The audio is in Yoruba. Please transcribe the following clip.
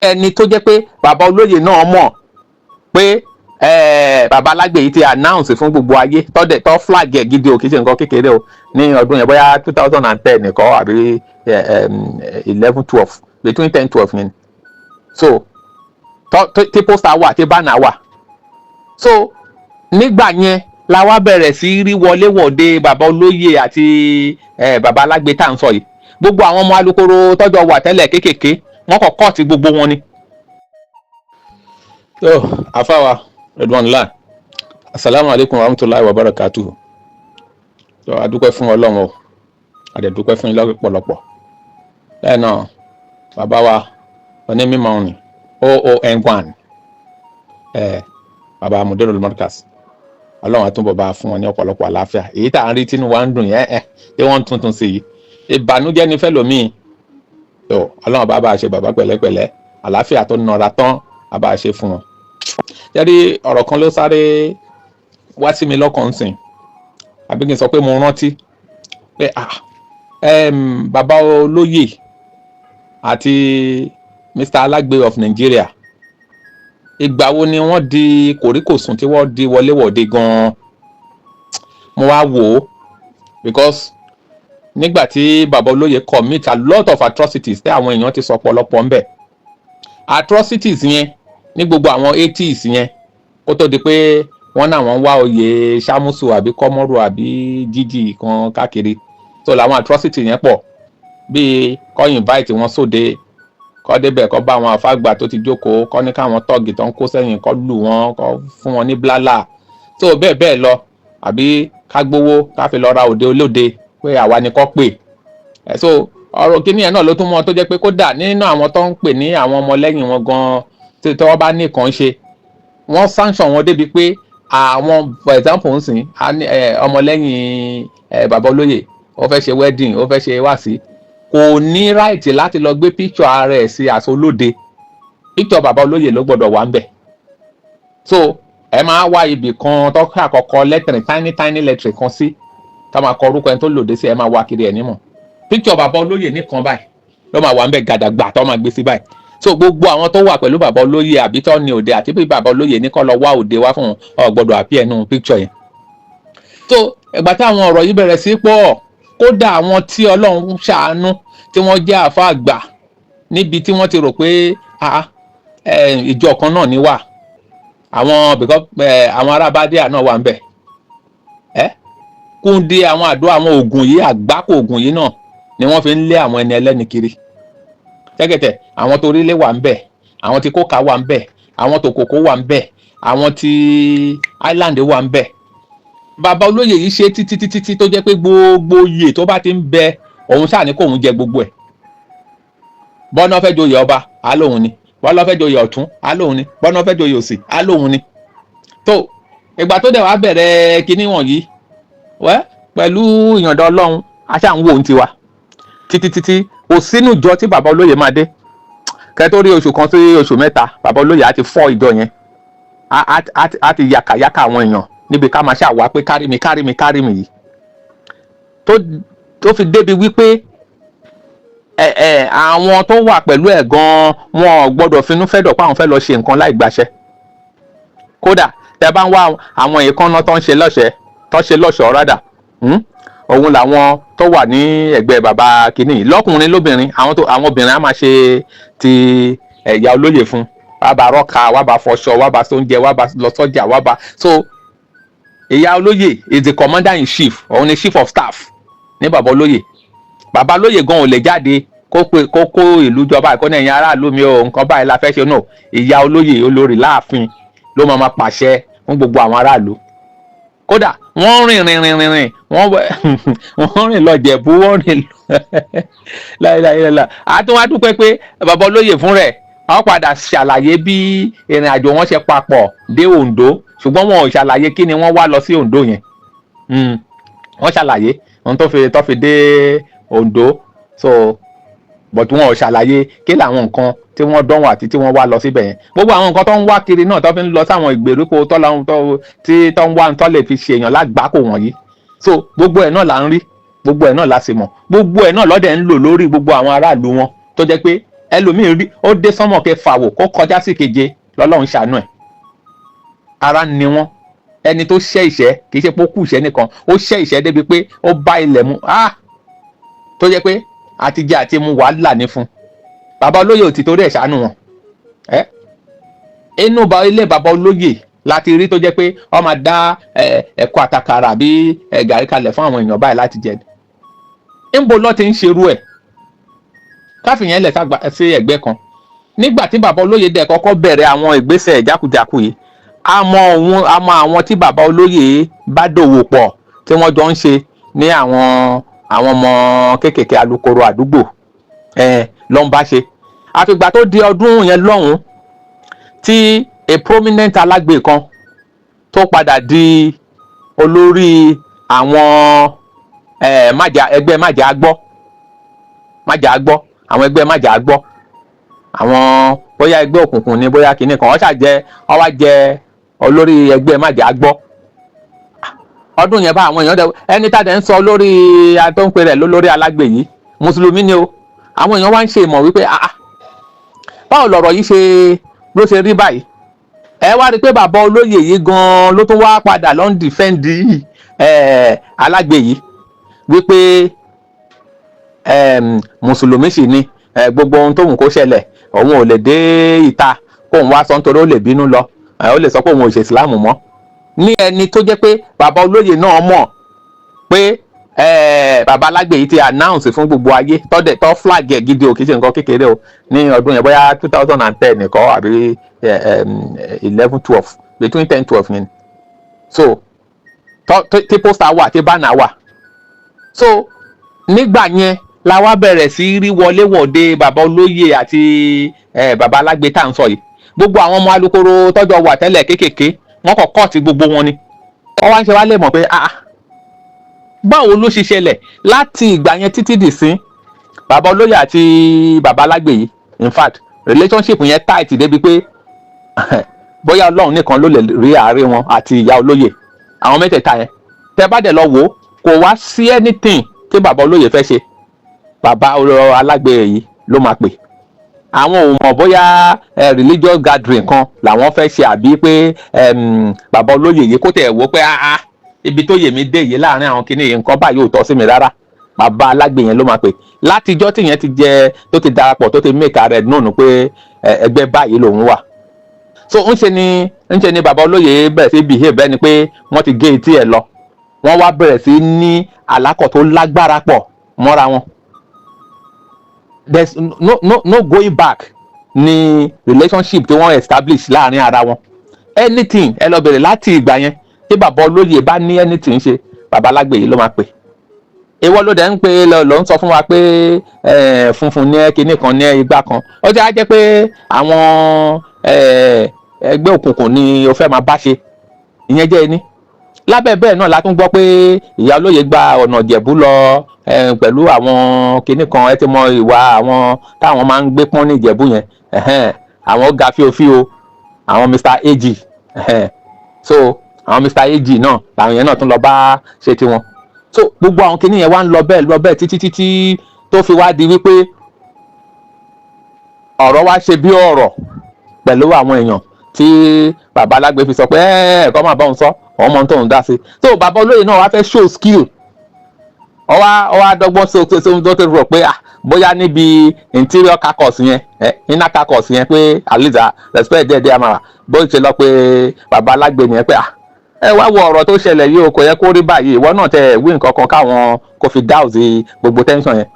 Ẹni tó jẹ́ pé bàbá olóyè náà mọ̀ pé bàbá Alágbe yìí ti announce fún gbogbo ayé, tọ́dẹ̀ tọ́ flag ẹ̀ gidi o, kì í ṣe nǹkan kékeré o, ní ọdún yẹn, bóyá 2010 nìkan àbí 11, 12, between 10, 12 yẹn. So tí poster wà, tí banner wà. So nígbà yẹn la wá bẹ̀rẹ̀ sí rí wọléwọ̀de bàbá olóyè àti bàbá Alágbe tá à ń sọ yìí. Gbogbo àwọn ọmọ alukoro tọ́jọ́ wà tẹ́lẹ̀ kéékèèké, wọ́n kọ̀ kọ́ọ̀tì gbogbo wọn ni. Tó àfáwà Redwan la, asalaamu alaykum wa rahmatulahi wa barakatuhu. Tó a dúpẹ́ fún Ọlọ́run o, a dẹ̀ dúpẹ́ fún yín lọ́pọ̀lọpọ̀. Lẹ́yìn náà, bàbá wa onímọ̀ ní oon one ẹ̀, bàbá Mudirul Markaz, Ọlọ́run á túnbọ̀ bá fún wọn ní ọ̀pọ̀lọpọ̀ àlàáfíà. Èyí tá à ń rí tínú wa ń dùn yẹn ẹ̀ tí wọ́n ń tuntun sí yìí, ìbànújẹ́ ní fẹ́lòmíì. Tó Ọlọ́run bá bá a ṣe bàbá pẹ̀lẹ́pẹ̀lẹ́, àlàáfíà tó nọra tán á bá a ṣe fún wọn. Jẹ́rí, ọ̀rọ̀ kan ló sáré wá sí mi lọ́kàn ń sìn, àbí kí n sọ pé mo rántí pé ah, bàbá olóyè àti Mr. Alágbe of Nigeria, ìgbà wo ni wọ́n di kòríkòsùn tí wọ́n di wọléwọ̀de gan-an? Mo wá wò ó, because nígbà tí bàbá olóyè commit a lot of atrocities tí àwọn èèyàn ti sọ pọ̀lọpọ̀ ńbẹ̀, atrocities yẹn ní gbogbo àwọn 80s yẹn, kó tó di pé wọ́n náà wọ́n wá oyè Ṣámúsù àbí Kọ́mọ́rù àbí jíjì kan káàkiri. So làwọn atrocity yẹn pọ̀, bíi kó invite wọn sóde, kó débẹ̀, kó bá àwọn àfáàgbà tó ti jókòó, kó ní káwọn tọ́ọ̀gì tó ń kó sẹ́yìn kó lù wọ́n, kó fún wọn ní blálà, so bẹ́ẹ̀ bẹ́ẹ̀ lọ, àbí ká gbowó ká fi lọ ra òde olóde pé àwa ni kó pè ẹ̀. So ọ̀rọ̀ kínní yẹn náà ló tún mọ́ tó jẹ́ pé kódà nínú àwọn tó ń pè ní àwọn ọmọlẹ́yìn wọn gan-an, tí wọ́n bá ní nǹkan ṣe, wọ́n sanction wọn débi pé àwọn, for example ń sìn, ọmọlẹ́yìn bàbá olóyè, ó fẹ́ ṣe wedding, ó fẹ́ ṣe wáàsí, kò ní right láti lọ gbé picture ara ẹ̀ sí àṣọ olóde. Picture bàbá olóyè ló gbọ́dọ̀ wà ń bẹ̀. So ẹ máa wá ibì kan tó àkọ́kọ́ lettering, tiny tiny lettering kan sí, ká máa kọ orúkọ ẹni tó lòdì sí. Ẹ máa wá kiri ẹ̀ nímọ̀, picture bàbá olóyè nìkan báyìí ló máa wà ń bẹ̀ gàdàgbà tó máa gbé sí báyìí. So gbogbo àwọn tó wà pẹ̀lú bàbá olóyè àbí tó ní òde àti bí bàbá olóyè ní kó lọ wá òde wá fún ọ, gbọ́dọ̀ àpí ẹnu picture yẹn. So ìgbà táwọn ọ̀rọ̀ yìí bẹ̀rẹ̀ sí pọ̀, kódà àwọn tí Ọlọ́run ṣàánú tí wọ́n jẹ́ àfa àgbà níbi tí wọ́n ti rò pé ah, ìjọ kan náà ní wà àwọn, because àwọn ará Bádíà náà wà ń bẹ̀ ẹ́ kúndé, àwọn àdó, àwọn oògùn yìí, àgbákò oògùn yìí náà ni wọ́n fi ń lé àwọn ẹni ẹlẹ́ni kiri tẹ́gẹ̀tẹ̀. Àwọn tó rílé wà ń bẹ̀, àwọn tí kóka wà ń bẹ̀, àwọn tó kòkó wà ń bẹ̀, àwọn tí island wà ń bẹ̀. Bàbá olóyè yìí ṣe títí títí tí tó jẹ́ pé gbogbo oyè tó bá ti ń bẹ, òun ṣáà ní kóun jẹ gbogbo ẹ̀. Bọ́nà fẹ́ joyè ọba, á lóun ni. Bọ́nà fẹ́ joyè ọ̀tún, á lóun ni. Bọ́nà fẹ́ joyè òsì, á lóun ni. Tó ìgbà tó dẹ̀ wá bẹ̀rẹ̀ kinní wọ̀nyí wẹ́, pẹ̀lú ìyànda Ọlọ́run, a ṣáà ń wò ó tiwa títí títí. Kò sínú ìjọ tí bàbá olóyè máa dé, kẹ́ tó rí oṣù 1 sí oṣù 3, bàbá olóyè á ti fọ́ ìjọ yẹn, á ti yàkàyàkà àwọn èèyàn níbi ká máa ṣàwá pé kárí mi, kárí mi, kárí mi yìí, tó fi débi wípé ẹ ẹ àwọn tó wà pẹ̀lú ẹ̀ gan-an, wọn ò gbọ́dọ̀ finú fẹ́ dọ̀ pé àwọn fẹ́ lọ ṣe nǹkan láì gbàṣẹ. Kódà tẹ bá ń wá àwọn èèkánná tó ń ṣe lọ́ṣẹ̀ẹ́, tó ń ṣe lọ́ṣọ̀ọ́ rádà, òun làwọn tó wà ní ẹ̀gbẹ́ bàbá kínní yìí, lọ́kùnrin lóbìnrin. Àwọn tó àwọn obìnrin á máa ṣe ti ẹ̀yà olóyè fún wá, bá rọ́ka wá, bá fọṣọ wá, bá sóúnjẹ wá, bá lọ sọ́jà wá, bá. So ìyá olóyè is the commander in chief, òun ni chief of staff ní bàbá olóyè. Bàbá olóyè gan ò lè jáde kó pe kó kó ìlú jọba, ìkọ́ni ẹ̀yin aráàlú mi o, nǹkan báyìí la fẹ́ ṣe náà. Ìyá olóyè, olórí láàfin, ló máa ma pàṣẹ fún gbogbo àwọn aráàlú. Kódà wọ́n rìn rìn rìn rìn rìn, wọ́n rìn lọ Jẹ̀bú, wọ́n rìn láìláìláìlá. Àtúnwá dúpẹ́ pé bàbá olóyè fún rẹ̀ wọ́n padà ṣàlàyé bí ìrìn àjò wọn ṣe papọ̀ dé Oǹdó, ṣùgbọ́n wọn ò ṣàlàyé kí ni wọ́n wá lọ sí Oǹdó yẹn. Wọ́n ṣàlàyé ohun tó fi dé Oǹdó, so but wọn ò ṣàlàyé kí làwọn nǹkan tí wọ́n dánwò àti tí wọ́n wá lọ síbẹ̀ yẹn. Gbogbo àwọn nǹkan tó ń wá kiri náà, tó fi ń lọ sáwọn ìgbèríko tó lọ tó tí tó ń wá tó lè fi ṣèyàn lágbàákò wọ̀nyí. So gbogbo ẹ̀ náà là ń rí, gbogbo ẹ̀ náà la sì mọ̀, gbogbo ẹ̀ náà lọ́dẹ̀ ń lò lórí gbogbo àwọn aráàlú wọn, tó jẹ́ pé Ẹlòmíì rí ó dé sánmọ̀ kẹfà wò kó kọjá sí keje, lọ́lọ́run ṣàánú ẹ̀. Ara ni wọ́n. Ẹni tó ṣẹ́ ìṣẹ́, kì í ṣe pé ó kú ìṣẹ́ nìkan, ó ṣẹ́ ìṣẹ́ débi pé ó bá ilẹ̀ mu, ah, tó jẹ́ pé àtijẹ àti mu wàhálà ní fún. Bàbá olóyè ò ti torí ẹ̀ ṣàánú wọn. Ẹ inú ilé bàbá olóyè láti rí tó jẹ́ pé wọ́n máa dá ẹ̀kọ́ àtàkàrà àbí gàrí kalẹ̀ fún àwọn èèyàn báyìí láti jẹ. Ńbo ló ti ń ṣerú ẹ̀? Káfíyẹn lẹ̀ sí ẹ̀gbẹ́ kan. Nígbà tí bàbá olóyè dẹ̀ kọ́kọ́ bẹ̀rẹ̀ àwọn ìgbésẹ̀ jákujàku yìí, a mọ òun, a mọ àwọn tí bàbá olóyè bá dòwò pọ̀ tí wọ́n jọ ń ṣe ní àwọn ọmọ kéékèèké alukoro àdúgbò ẹ̀ ló ń bá ṣe. Àfìgbà tó di ọdún yẹn lọ́hùn-ún tí a prominent alágbe kan tó padà di olórí àwọn májà, ẹgbẹ́ májà gbọ́, májà gbọ́, àwọn ẹgbẹ́ májà gbọ́, àwọn bóyá ẹgbẹ́ òkùnkùn ni, bóyá kinní kan, wọ́n ṣàjẹ́, wọ́n wá jẹ olórí ẹgbẹ́ májà gbọ́. Ọdún yẹn bá àwọn èèyàn dẹ, ẹni tá a dẹ̀ ń sọ lórí tó ń pè rẹ̀ lólórí alágbe yìí, mùsùlùmí ni o. Àwọn èèyàn wá ń ṣe ìmọ̀ wípé, ah ah, báwo lọ̀rọ̀ yìí ṣe ló ṣe rí báyìí? Ẹ wá rí i pé bàbá olóyè yìí gan-an ló tún wá padà ló ń defend alágbe yìí wípé mùsùlùmí sì ni, gbogbo ohun tóun kó ṣẹlẹ̀, òun ò lè dé ìta kóun wá sọ nítorí ó lè bínú lọ, ó lè sọ pé òun ò ṣe ìsìláàmù mọ́. Ní ẹni tó jẹ́ pé bàbá olóyè náà mọ̀ pé bàbá alágbe yìí ti announce fún gbogbo ayé, tọ́dẹ̀ tọ́ flag ẹ̀ gidi o, kì í ṣe nǹkan kékeré o. Ní ọdún yẹn, bóyá 2010 nìkan àbí 11, 12, between 10, 12 yẹn. So tí poster wà, tí banner wà. So nígbà yẹn la wá bẹ̀rẹ̀ sí rí wọléwọ̀de bàbá olóyè àti bàbá alágbe tá à ń sọ yìí. Gbogbo àwọn ọmọ alukoro tọ́jọ́ wà tẹ́lẹ̀ kéékèèké, wọ́n kọ̀ kọ́ọ̀tì gbogbo wọn ni. Wọ́n wá ń ṣe wá lè mọ̀ pé, ah, báwo ló ṣe ṣẹlẹ̀? Láti ìgbà yẹn títí dì sí, bàbá olóyè àti bàbá alágbe yìí, in fact, relationship yẹn tight débi pé bóyá Ọlọ́run nìkan ló lè rí àárín wọn àti ìyá olóyè. Àwọn mẹ́tẹ̀ẹ̀ta yẹn, tẹ́ bá dẹ̀ lọ wò ó, kò wá sí anything tí bàbá olóyè fẹ́ ṣe, bàbá alágbe yìí ló máa pè. Àwọn ò mọ̀ bóyá religious gathering kan làwọn fẹ́ ṣe, àbí pé bàbá olóyè yìí kó tẹ̀ wò pé, ah ah, ibi tó yè mí dé yìí láàrin àwọn kinní yìí, nǹkan báyìí ò tọ́ sí mi rárá, bàbá alágbe yẹn ló máa pè. Látijọ́ tí yẹn ti jẹ, tó ti darapọ̀, tó ti make ara ẹ̀ known pé ẹgbẹ́ báyìí lòun wà. So ń ṣe ni bàbá olóyè bẹ̀rẹ̀ sí behave bẹ́ẹ̀ ni pé wọ́n ti gé etí ẹ̀ lọ. Wọ́n wá bẹ̀rẹ̀ sí ní àlákọ̀ tó lágbára pọ̀ mọ́ra wọn. There's no going back ní relationship tí wọ́n establish láàrin ara wọn. Anything, ẹ lọ bẹ̀rẹ̀ láti ìgbà yẹn, tí bàbá olóyè bá ní anything ṣe, bàbá alágbe yìí ló máa pè. Ìwọ ló dẹ̀ ń pè lọ ń sọ fún wa pé funfun ní ẹ, kinní kan ní ẹ, igbá kan. Ó ti á jẹ́ pé àwọn ẹgbẹ́ òkùnkùn ni o fẹ́ máa bá ṣe. Ìyẹn jẹ́ ẹni lábẹ́ bẹ́ẹ̀ náà la tún gbọ́ pé ìyá olóye gba ọ̀nà Ìjẹ̀bú lọ pẹ̀lú àwọn kinní kan. Ẹ ti mọ ìwà àwọn táwọn máa ń gbé pọ́n ní Ìjẹ̀bú yẹn, àwọn ga fíofío, àwọn Mr AG. So àwọn Mr AG náà làwọn yẹn náà tún lọ bá ṣe tiwọn. So gbogbo àwọn kinní yẹn wá ń lọ bẹ́ẹ̀ lọ bẹ́ẹ̀ títí títí tó fi wá di wípé ọ̀rọ̀ wá ṣe bí ọ̀rọ̀ pẹ̀lú àwọn èèyàn, tí bàbá alágbe fi sọ pé ẹ kọ́ máa bá òun sọ, òun mọ ohun tóun dá sí. So bàbá olóyè náà wá fẹ́ show skill, ó wá dọ́gbọ́n so so tó tó rò pé, ah, bóyá níbi interior caucus yẹn, inner caucus yẹn, pé at least, ah, respect díẹ̀ díẹ̀ máa wà. Bó ṣe lọ pé bàbá alágbe nìyẹn pé, ah, ẹ wá wo ọ̀rọ̀ tó ṣẹlẹ̀ yìí o, kò yẹ kó rí báyìí, ìwọ náà tẹ wí nǹkan kan káwọn kò fi douse gbogbo tension yẹn.